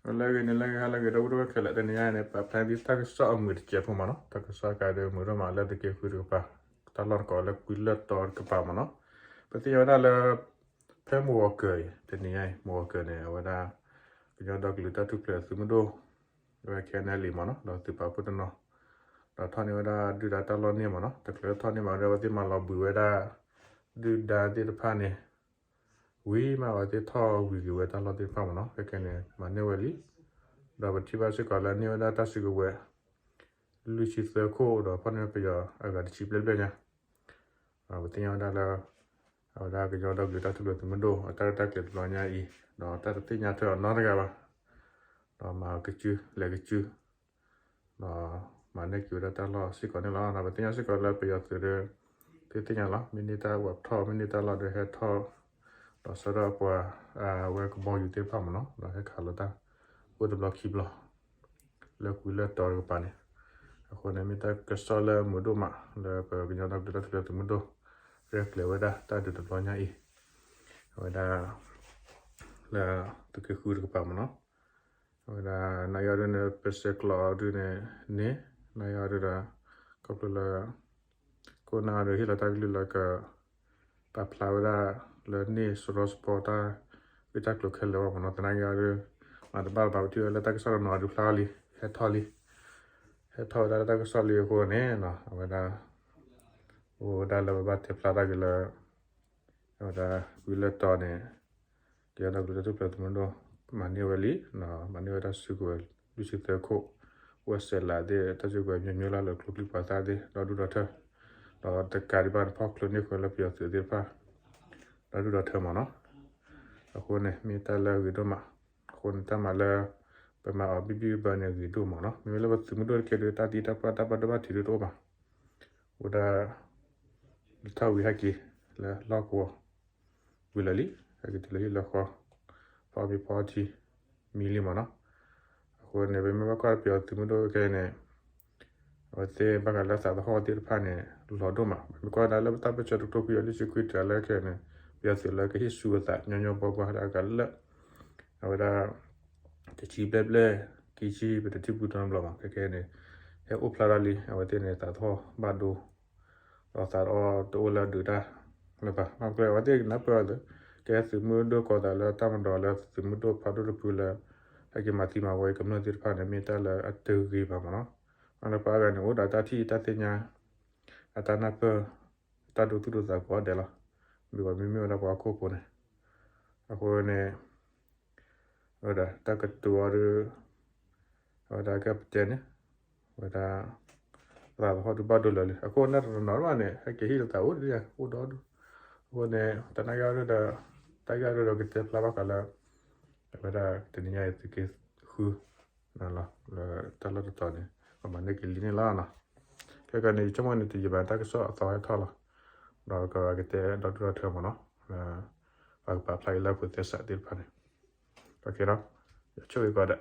လၢအဂ့ၤန့ၣ် လၢအဂ့ၤ ဟါလၢအဂ့ၤ ဒီပုၢ်ဝဲၢ်ခဲလၢာ် တနံၤညါအံၤန့ၣ် ပာ်ဖျါသုတၢ်ကစီၣ်အမုာ်တစဲးဖိမ့ၢ်နီၤ, တၢ်ကစီၣ်ကးဒီးမုာ်ဒိၣ်မးလၢသုးက့ဃုတကပၤ, တၢ်လီၢ်တကိးလၢကွံလၢၢ်တီတကပၤမ့ၢ်နီၤ, ပသ့ၣ်ညါဝဲဒၣ်လၢ ဖဲမုၢ်ဂီၤကၢၤအံၤ တနံၤညါအံၤ မုၢ်ဂီၤကၢၤန့ၣ် အဝဲဒၣ် ကညီဒီကလုာ်တၢ်ထူၣ်ဖျဲးသုးမုၢ်ဒိၣ် ဝဲ ခဲအံၤလံမ့ၢ်နီၤ ဒီးသုးပာ်ဖှိၣ်တနီၤ ဒီးထီၣ်န့ၢ်ဝဲဒၣ်ဒုၣ်ဒါတၢ်လီၢ်န့ၣ်မ့ၢ်နီၤ, တချုးထီၣ်န့ၢ်ဘၣ်ဒီး အဝဲသ့ၣ်မၤလီၤဘှံးဝဲဒၣ် ဒုၣ်ဒါသ့ၣ်တဖၣ်န့ၣ် ဝံၤမး အဝဲသ့ၣ်ထီၣ်ဝံၤက့ၤဝဲတၢ်လီၢ်သ့ၣ်တဖၣ်မ့ၢ်နီၤ, ခဲကဲန့ၣ် မၤန့ၢ်ဝဲလံ, ဒီးပထံၣ်ဘၣ်စ့ၢ်ကီးလၢန့ၢ်ဝဲဒၣ်တၢ်စုကဝဲၤ လွံၢ်ဆံသၢခိၣ် ဒီးဖီၣ်န့ၢ်ပယီၤအဂၤတဆံဘျဲၣ်ဘျဲၣ်ညါ, ပသ့ၣ်ညါဝဲဒၣ်လၢ အဝဲဒၣ်ကညီဒီကလုာ်တၢ်ထူၣ်ဖျဲးသုးမုၢ်ဒိၣ် အတၢ်ရဲၣ်တၢ်ကျဲၤတဘျီညါအံၤ ဒီးတၢ်တသ့ၣ်ညါထွဲအီၤနီတဂၤဘၣ်, ဒီးမၤကစုလဲၤကစု ဒီးမၤန့ၢ်က့ၤဝဲဒၣ်တၢ်လီၢ်စ့ၢ်ကီးန့ၣ်လီၤ. ဒီးပသ့ၣ်ညါစ့ၢ်ကီးလၢပယီၤသုးဒီး သုသ့ၣ်ညါလီၤ မ့ၢ်န့ၢ်တၢ်အိၣ်ထီၣ် မ့ၢ်န့ၢ်တၢ်လီၢ်ဒီးဟဲထီၣ် ဒီးဆှၢထီၣ်ပှၤ အဝဲကဘီယူၤသ့ၣ်တဖၣ်မ့ၢ်နီၤ ဒီးဟဲခးလီၤတၢ် အိၣ်တဘျီခံဘျီ လၢကွံလၢၢ်တီတကပၤန့ၣ်, အဃိန့ၣ် မ့ၢ်တၢ်ကစီၣ်လၢမုာ်ဒိၣ်မး လၢပကညီဒီကလုာ်တၢ်ထူၣ်ဖျဲးသုးမုၢ်ဒိၣ် ရဲၣ်ကျဲၤဝဲဒၣ်တၢ်ဒုးတဘျီညါအံၤ, အဝဲဒၣ် လၢသုးက့ဃုတကပၤမ့ၢ်နီၤ, အဝဲဒၣ် နယီဒုန့ၣ် ပစဲးကျိးအီၤဒုန့ၣ်န့ၣ် နယီဒုဒီး ခီဖျိလၢ ခိၣ်နၢ်အီၤဒုဟ့ၣ်လီၤတၢ်ကလုၢ်လၢက ပာ်ဖျါဝဲဒၣ်လၢန့ၢ်စရီစပီတၢ်ဂ့ၢ်တၢ်ကျိၤခဲလၢာ်ဘၣ်မ့ၢ်နီၤ, သနာ်က့အီၤဒု မၤတဘၣ်လၢၤဘၣ် ပထံၣ်ဝဲလၢတၢ်ကစီၣ်တနီၤအီၤဒုဖျါလံ ဟဲထီၣ်လံ, ဟဲထီၣ်ဝဲဒၣ်လၢတၢ်ကစီၣ်လံအဃိန့ၣ် အဝဲဒၣ် အိၣ်ဝဲဒၣ်လၢပဘၣ်တဲဖျါတၢ်က့ၤလၢ အဝဲဒၣ်ကွံလၢၢ်တီန့ၣ် ကညီဒီကလုာ်တၢ်ထူၣ်ဖျဲးသုးမုၢ်ဒိၣ် မၤန့ၢ်ဝဲလံ, မၤန့ၢ်ဝဲတၢ်စုကဝဲၤ လွံၢ်ဆံသၢခိၣ်, ဝဲစဲးလးသ့ၣ် တၢ်စုကဝဲၤ မျိုးမျိုးလၢ ကျိချံမျိာ်သၣ်သ့ၣ် ဒီဒူၣ်ဒီထၢ, ဒီးတကးဒံးဘၣ်န့ၣ် ဖီၣ်ချုးန့ၢ်ဃုာ်လၢပယီၤသုးသ့ၣ်တဖၣ် ဒီဒူၣ်ဒီထၢမ့ၢ်နီၤ, အဃိန့ၣ် မ့ၢ်တၢ်လၢအဂ့ၤဒိၣ်မး, အဃိန့ၣ် တၢ်မၤလၢ ပမၤအီၤဘံၣ်ဘံၣ်ဘၢဘၢန့ၣ် ဂ့ၤဒိၣ်မးနီၤ, မ့မ့ၢ်လၢပသုးမုၢ်ဒိၣ်တက့ၢ်ဒီး တၢ်သံတၢ်ပှၢ်တၢ်ဘၣ်ဒိဘၣ်ထံးဒုတအိၣ်ဘၣ်, အိၣ်ဒၣ် လၢထီၣ်ဝံၤဟဲက့ၤ လၢလီၢ်ကဝီၤ ဝံၤလၢာ်လံ, ဟဲက့ၤတုၤလၢဟံၣ်လၢဃီ, ဖီမ့ၤဖီထံ မံလံမ့ၢ်နီၤ, အဃိန့ၣ် ပမ့ၢ်ဘၣ်ကွၢ်ပယီၤသုးမုၢ်ဒိၣ်ခဲအံၤန့ၣ် အဝဲသ့ၣ်ဘၣ်ဃးလၢသးသဟီၣ်သ့ၣ်တဖၣ်န့ၣ် လီၤဒိၣ်မး, ပမ့ၢ်ကွၢ်ဒၣ်လၢပတၢ်ပၢဆှၢတကထိခွံကယၤလွံၢ်ဆံခွံတဂၤလၢခဲအံၤန့ၣ် ပယီၤသုးလၢကဟ့ၣ်ဆူအသးညီညီဘှီဘှီဒၣ်အဂၤလၢ အဝဲဒၣ် တဆံဘျဲၣ်ဘျဲၣ် ခံဆံ ပတထံၣ်ဘူးတနီတဘျီမး, ခဲကဲန့ၣ် ဟဲအိၣ်ဖျါထီၣ်လံ, အဝဲသ့ၣ်န့ၣ် သးသဟီၣ်ဘၣ်ဒိ ဒီးသးသဟီၣ်တအိၣ်လၢဒုးတၢ်လၢၤဘၣ်, အဝဲသ့ၣ်နၢ်ပၢၢ်အီၤ ကဲသုးမုၢ်ဒိၣ်ကိးသးလၢတၢ်မၤဒီးလၢသုးမုၢ်ဒိၣ်ဖးဒိၣ်တဖုလၢ ဟဲက့ၤမၤသံမၤဝီကမျၢၢ်သ့ၣ်တဖၣ်န့ၣ် မ့ၢ်တၢ်လၢအတဂ့ၤဘၣ်မ့ၢ်နီၤ, အလၢပှၤအဂၤန့ၣ်အိၣ်ဒီးတၢ်ထံၣ်တၢ်သ့ၣ်ညါ အတၢ်နၢ်ပၢၢ် တၢ်ဒိသူၣ်ဒိသးကိးဂၤဒဲးလီၤ, မ့ၢ်ပှၤမ့မ့ၢ်ဝဲဒၣ်ပှၤဟီၣ်ခိၣ်ဖိန့ၣ်, အဃိန့ၣ် အဝဲဒၣ်တၢ်ကတိၤအီၤဒီး အဝဲဒၣ်ကပတဲန့ၣ် အဝဲဒၣ် သးသဟီၣ်ဒုးဘၣ်ဒိလၢာ်လံ, အဃိန့ၣ်တနီၤနီၤမးန့ၣ် ဟဲက့ၤဟ့ၣ်လီၤသးအိၣ်ဒ်ယၤ အိၣ်ဒီဒူၣ်, အဃိန့ၣ် တၢ်နာ်က့ၤအီၤဒီး တၢ်ဂ့ၢ်အီၤဒီးကတဲဖျါဘၣ်ဃးလၢ အဝဲဒၣ်တနံၤညါအံၤသုးက့ဃု လၢတၢ်လီၢ်တတီၤန့ၣ် ပမၤန့ၢ်က့ၤလံန့ၣ်လီၤ. ခဲကနံၣ်အံၤ ယဆိကမိၣ်န့ၣ် တယံာ်ဘၣ်တၢ်ကစီၣ်အသီဟဲထီၣ်လီၤ, ဒီးကကတဲဒီဒူၣ်ဒီထၢမ့ၢ်နီၤ, ပကပာ်ဖျါက့ၤလၢပသဲစးသ့ၣ်တဖၣ်န့ၣ်, ယဆိၣ်ဂ့ၤကိးဂၤဒဲး.